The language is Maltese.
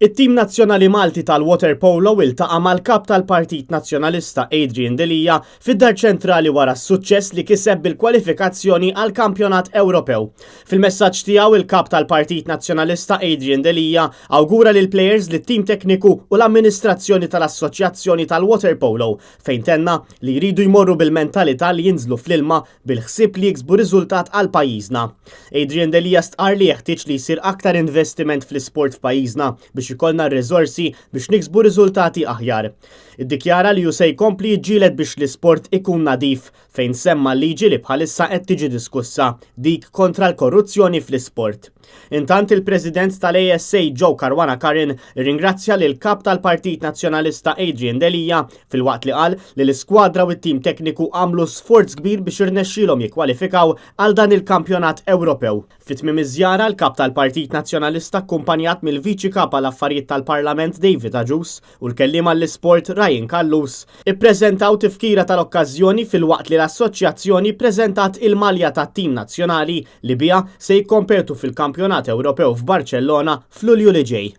It-tim nazzjonali Malti tal-waterpolo iltaqa' mal-Kap tal-Partit Nazzjonalista Adrian Delia fid-Dar Ċentrali wara s-suċċess li kiseb bil-kwalifikazzjoni għall-Kampjonat Ewropew. Fil-messaġġ tiegħu il-Kap tal-Partit Nazzjonalista Adrian Delia awgura lill-plejers, lit-tim tekniku u l-amministrazzjoni tal-Assoċjazzjoni tal-Waterpolo, fejn tenna li jridu jmorru bil-mentalità li jinżlu fl-ilma bil-ħsieb li jiksbu riżultat għal pajjiżna. Adrian Delia stqarr li jeħtieġ li jsir aktar investiment fl-isport f'pajjiżna biex ikollna r-riżorsi biex niksbu riżultati aħjar. Iddikjara li hu se jkompli jiġġieled biex l-isport ikun nadif, fejn semma l-liġi li bħalissa qed tiġi diskussa, dik kontra l-korruzzjoni fl-isport. Intant il-President tal-ASA Joe Caruana Curran irringrazzja lil Kap tal-Partit Nazzjonalista Adrian Delia, filwaqt li qal li l-iskwadra u t-tim tekniku għamlu sforz kbir biex irnexxielhom jikkwalifikaw għal dan il-Kampjonat Ewropew. Fi tmiem iż-żjara, l-Kap tal-Partit Nazzjonalista, akkumpanjat mill-Viċi Kap għal Affarijiet tal-Parlament David Agius u l-Kelliem għall-Isport Ryan Callus, ippreżentaw tifkira tal-okkażjoni, filwaqt li l-Assoċjazzjoni ppreżentat il-malja tat-tim nazzjonali li biha se jikkompetu fil-Kampjonat Ewropew f'Barċellona f'Lulju li ġej.